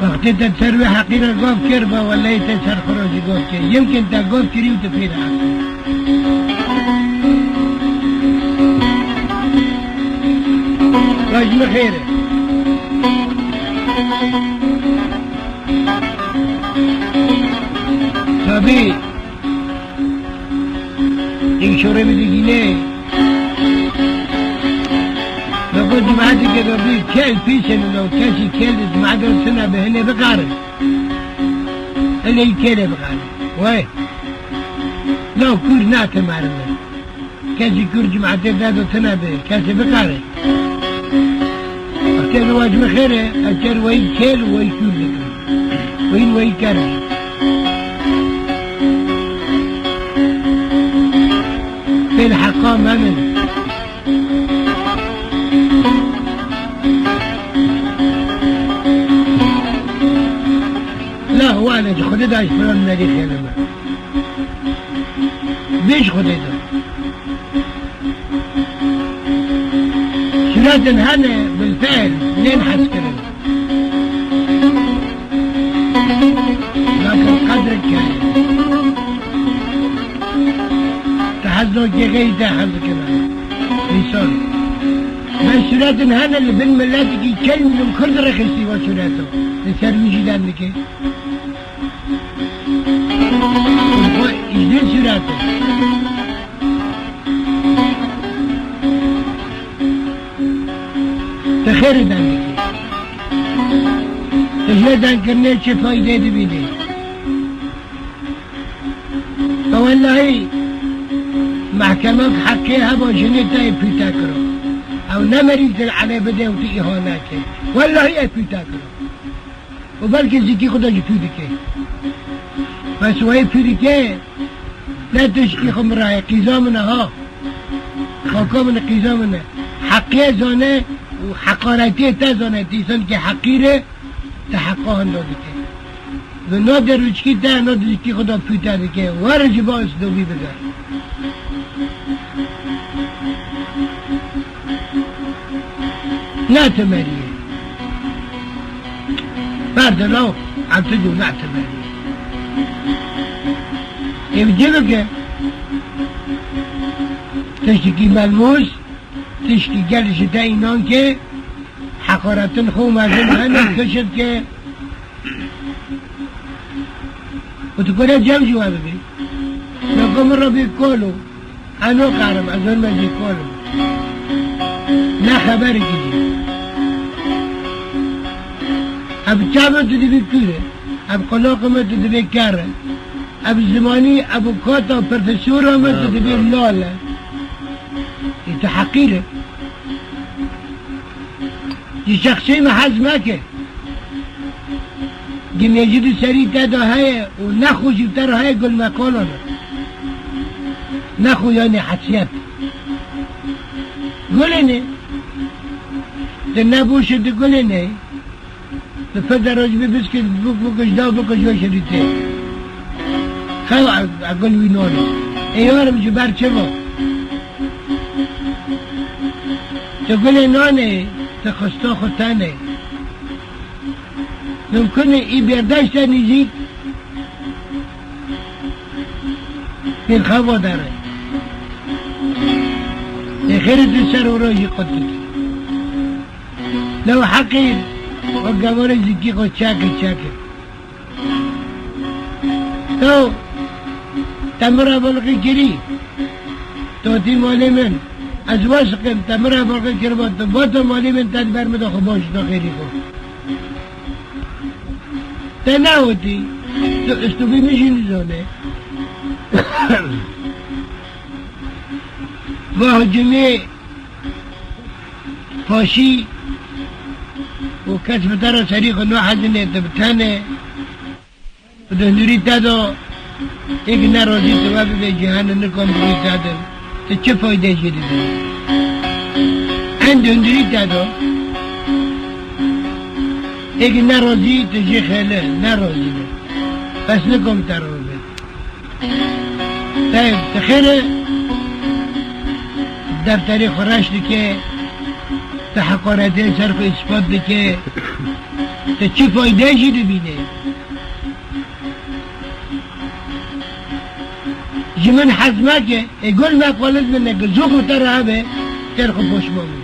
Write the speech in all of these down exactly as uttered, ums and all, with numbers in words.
Wextê te ser wê heqîra gav kir, ba welehî te ser xwe re jî gav kir. Yimkin te gav kirî û tu pê diheqî. Roj min xêr e. Tabî. Êk şorê min digîne. Loko cemaetê ke bi kel pîsên û kesî kel di cemaetê tune bi hinê bikarin. Hinê kelê bikarin. Wey. Law kûr nate merime. Kesî kûr cemaetê de do tune bi kesî bikarin. Wextê bi wacme xêr e, ez ker weyî kêl û weyî kûr dikim. Weyîn weyî ker e. Pêl heqa me min. La wane ji Xwedê da ji filan merî xêne me. Bê ji Xwedê da. Sûretin hene bilfehl nên hez kirin. Lakin qedrek heye. Te hez do gêxeyî te hez dikine. Însan. Ben sûretin hene li bin miletikî çel milyon Kurd rexistî ve sûreto. Li ser wî jî dem dike. Xwe îjdê sûreto. Te xêrê deng dikî. Te ji wê dengkirinê çi faydê dibînî? Te wellahî mehkemek heqê heba jinê te yê pûte kiro. Ew ne merî te li elê bide û tu îhane kê. Wellahî yê pûte kiro. Û belkî zikî xwe de jî pû dike. Bes wê pû dike, ne tişkî xwe min raye, qîza min e ha. Xaka min e, qîza min e. Heqê zane û heqaretiyê te zane, tu însankî heqîr e, te heqa hendo dike. Bi no derûçkî te, no dizikî xwe de pû te dike. Were ji ba uslûbî bide. Ne temeriyê. Berde law, em tu dû ne temeriyê. Ê bi cê bike. Tiştekî melmûs, tiştekî gel ji te înan ke, heqaretin xwe û mezin hene, keşif ke. Û tu kore cem ji we bibî. Loko min re bî kol û. Ez nikarim, ez hûn me jî kol im. Ne xeberekî jî. Ev çavê tu dibî kûr e. Ev qulaqê me tu dibê ker e. Ev zimanî, ev kata profesora me tu dibê lal e. Ê tu heqîr e. Ji şexsê me hez meke. Gimêjî di serî te de heye û nexwe jî te re heye gul me kolon e. Nexwe yanî hesiyet. Gulê ne. Di nebûşê di gulê ne. Di pir de roj bi biskit bik bik ji daw bik ji weşê dîtê. Xew a gul wî nonê. Ê yarim ji ber çi bo? Tu gulê nanê, tu xista xwe tenê. Mimkun e î bêrdeşte nîzîk pêl xewa dere. Ê xêrê tu ser û rojî qut dike. Lew heqîr û gewarê zikî xwe çek e, çek e. Ew, te min re belqî kirî. Totî malê min. Ez wesiqim, te min re belqî kiriba, tu ba to malê min, te di ber min de xwe baş da xêrî xwe. Te newtî, tu istûbî min jî nizane. Va hicimê Paşî û kes bi te re serî xwe nahezinê, tu bi tenê. Di hundirî te de êk nerazî tu ve bibe cîhanê nikan bi wî te de. Tu çi fayde jê didî? End hundirî te de êk nerazî tu jê xêle, nerazî be. Bes nikan bi te re bibe. Te, te xêr e, defterê xwe reş dike, te heqaretê ser xwe îspat dike. Tu çi fayde jî dibînî? Ji min hez meke, ê gul me xwe li min neke, zû xwe te re hebe, ter xwe poşman bî.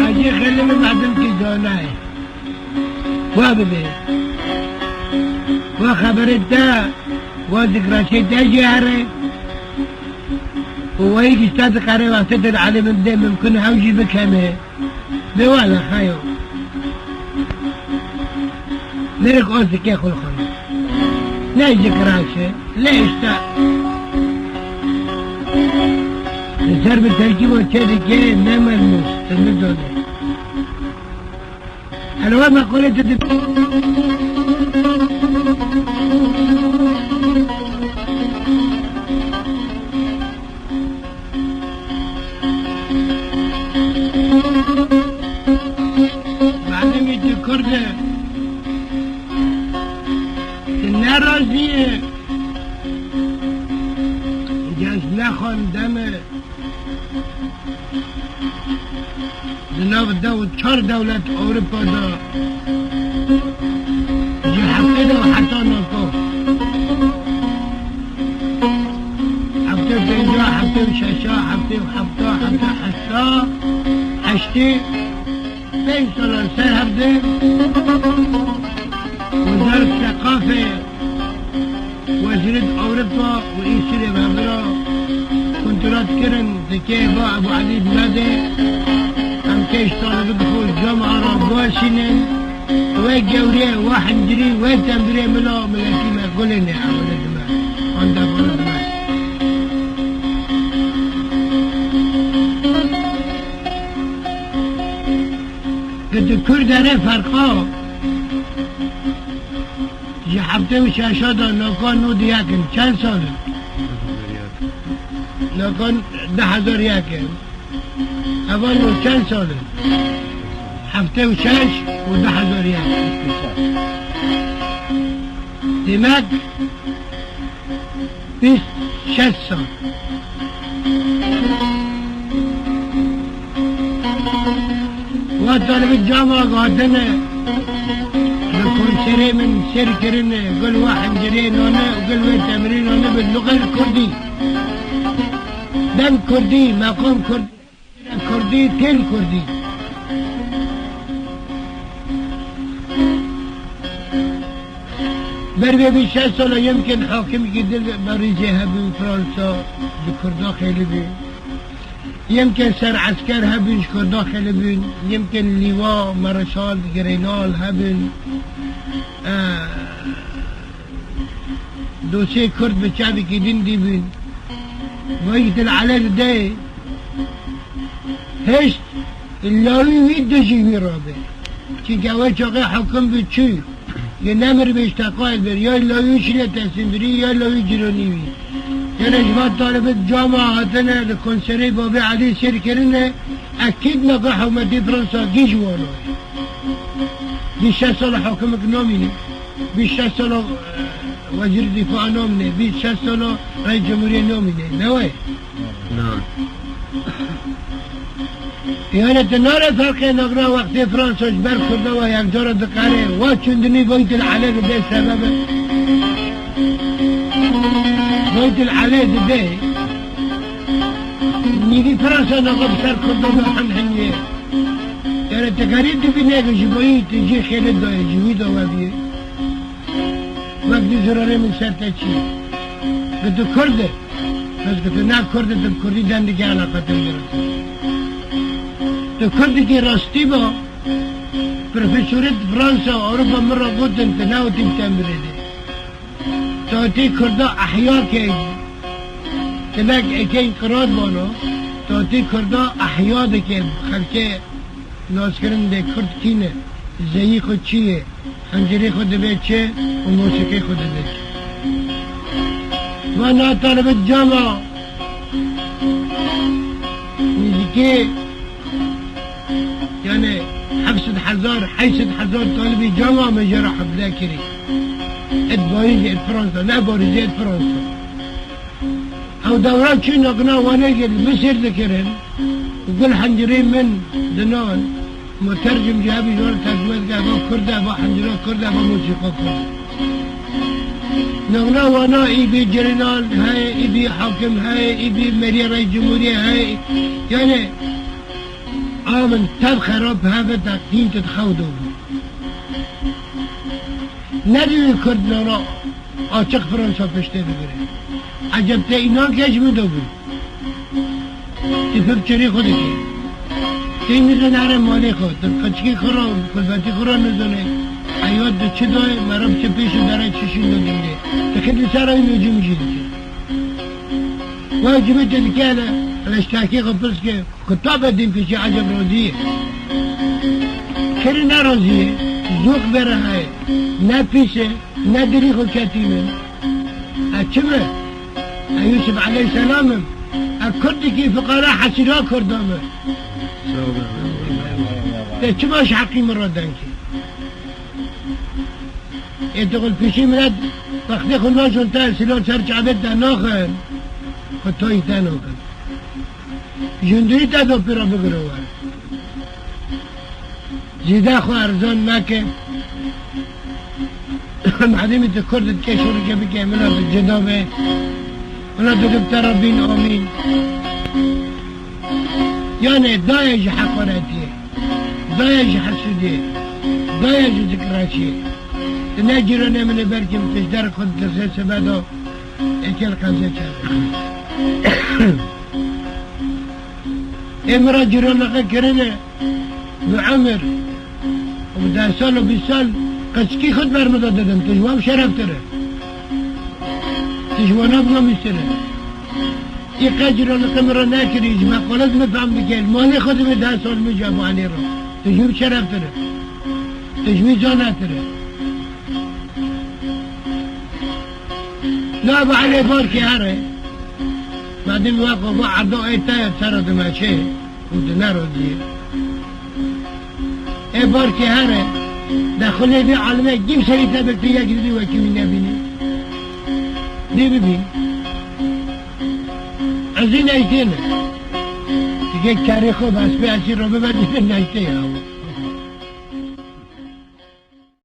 Hacî Xelîl Mehdim kî zanayê. Wa bibe. Wa xeberê te, wa zikraşê te jî here. Û wayî gişta diqere wextê te li elê min bidê mimkun ew jî bikeme. Bê wele xeyo. Mêrik oz dike xwe li xwe. Ne zikraşe, ne işte. Li ser bi terkîbo çê dike, ne melmûs, tu nizane. Helwa me qulê tu dib- Mademî tu Kurd e, tu ne razî yî, cez nexwan deme. Di nav dew çar dewlet Ewropa de ji heftê de heta nako. Heftê û pênca, heftê û şeşa, heftê û hefta, heftê û heşta, heştê, pênc salan ser hevdê Wezaret Seqafê Wezîrê Ewropa û Îsirê ve vira kontrat kirin, dikê ba Ebu Elî Mehdi, em kêş talibî bi xwe cama ra biweşînin. Wê gewriyê, wê hincirî, wê tembirê mila miletî me gulê nê ewle dime. Anda bana dime. Gi di Kurd derê ferqa. Ji heftê û şeşa de noka nû di yek in. Çend sal in? Noka du hezar yek in. Eva nû çend sal in? Heftê û şeş û du hezar yek. Demek bîst şeş sal. Wa talibî cama hatine, li konserê min sêr kirine, gul wa hencirê nane û gul wê temirê nane bi luxel kurdî. Dem kurdî, meqam kurdî, kurdî, têl kurdî. Ber vê bî şeş sala yemkin hakimekî din berîzê hebû Fransa bi Kurda xêlibî. Yemkin ser esker hebûn ji Kurda xêlibûn. Yemkin lîwa, mereşal, girênal hebûn. E, dosyê Kurd bi çavekî din dîbûn. Wextê li Elê dide hişt lawî wî dijî wî rabe. Çunke wê çaxê hakim bû çû. Yê nemir bê ji teqayê bir, ya lawî şîne teslim birî, ya lawî cironî wî. Yene ji van talibê cama hatine li konserê Babê Elî sêr kirine, ekîd me ku hewmetê Fransa gî ji wan e. Bîst şeş sala hakimik namîne. Bîst şeş sala, e, wezîr dîfa namîne. Bîst şeş sala reis cumhuriyê namîne. Ne wê? Na. Yani tu nare ferqê nagna wextê Fransa ji ber Kurda ve yekcara diqere, wa çundinî Beytül Elê dide sebebe. Beytül Elê dide. Nîvî Fransa naxa bi ser Kurda ve hem hemiyê. Yani tu karî dibîne ki ji boyî tu jî xêlê dayê, ji wî de ve bî. Wek di zirarê min ser te çi? Ki tu Kurd e. Bes ki tu ne Kurd e, tu bi Kurdî dendikî eleqe te girin. Tu Kurdikî rastî ba, Profesorê di Fransa, Ewropa min re gotin, tu newtî bi te mirêdê. Tatî Kurda ehya ke, tinek ekên qirat vano, tatî Kurda ehya dike, xelkê naskirin dê Kurd kî ne, zeyî xwe çi ye, hencirê xwe divê çi û mosîqî xwe divê çi. Vana talibê cama, nîzikê Yani heft sed hezar, heşt sed hezar talibî cama me jê re hefle kirî. Et Parîzê, et Fransa, ne Parîzê, et Fransa. Ew dewra çû nagina Wanê jî li min sêr dikirin. Gul hencirê min dinan. Mutercim jî hebî ji wan tercime dike, eva Kurd e, eva hencira Kurd e, eva mosîqa Kurd e. Nagina Wana îdî Cîrînan heye, îdî hakim heye, îdî meriyê Reîs Cumhuriyê heye. Yani A min tev xerab heve teqdîm tu dixew do bû. Ne divê Kurd nana açiq Fransa piştê bigire. Eceb te înan ke ji min do bû. Tu pir çirî xwe dikî. Tê nizane here malê xwe, tu qeçikê xwe re, kulfetî xwe re nizane. Heyat di çi dayê, meriv çi pêş û dere çi şîn do dingê. Tu xidî ser ew mecûm jî dikî. Wek cimê tu dikê hele, leştakê xwe pirs ke. Ku tabe din pêşî eceb rozî ye. Kirî ne rozî ye, zûq vere heye, ne pîs e, ne dirî xwe ketî min. E çi be? E Yûsif aleyhselam im. E Kurdikî fiqara hesîra Kurda me. Te çima ji heqî min re dengkî? Ê tu xwe pişî milet wextê xwe najon te silo ser çavê te naxin. Xwe toyî te nakin. Jundî te do pira bigire were. Zîde xwe erzan meke. Mademî tu Kurd dike şorike bike, mila tu cida be. Mila tu dibte Rabbîn amîn. Yani daye ji heqaretiyê. Daye ji hesûdê, daye ji zikreşê. Tu ne cîranê min ê belkî min tu ji der xwe ditirse sebe da êkel qezê çabe. Ê min re cîranliqe kirine bi emir û bi deh sal û bîst sal qeçikî xwe di ber min de didin. Tu ji wan şereftir e. Tu ji wana bi namîstir e. Î qe cîranê te min re nekirî, ji me xwe min fehm dike. Li malê xwe divê deh sal min ji Ebû Elî re. Tu ji wî şereftir e. Tu ji wî zanettir e. La Ebû Elî barkê here. Madem we xwe bu erdo ê te sera dimeşê û dinerodî. Ê barkê here. De xulê vê alimê gîm serî te bir tu yek dî wekî wî nebînî. Dê bibîn. Ez ê neytê me. Dige kerê xwe bes be, ez ê ro bibe dê neytê ya.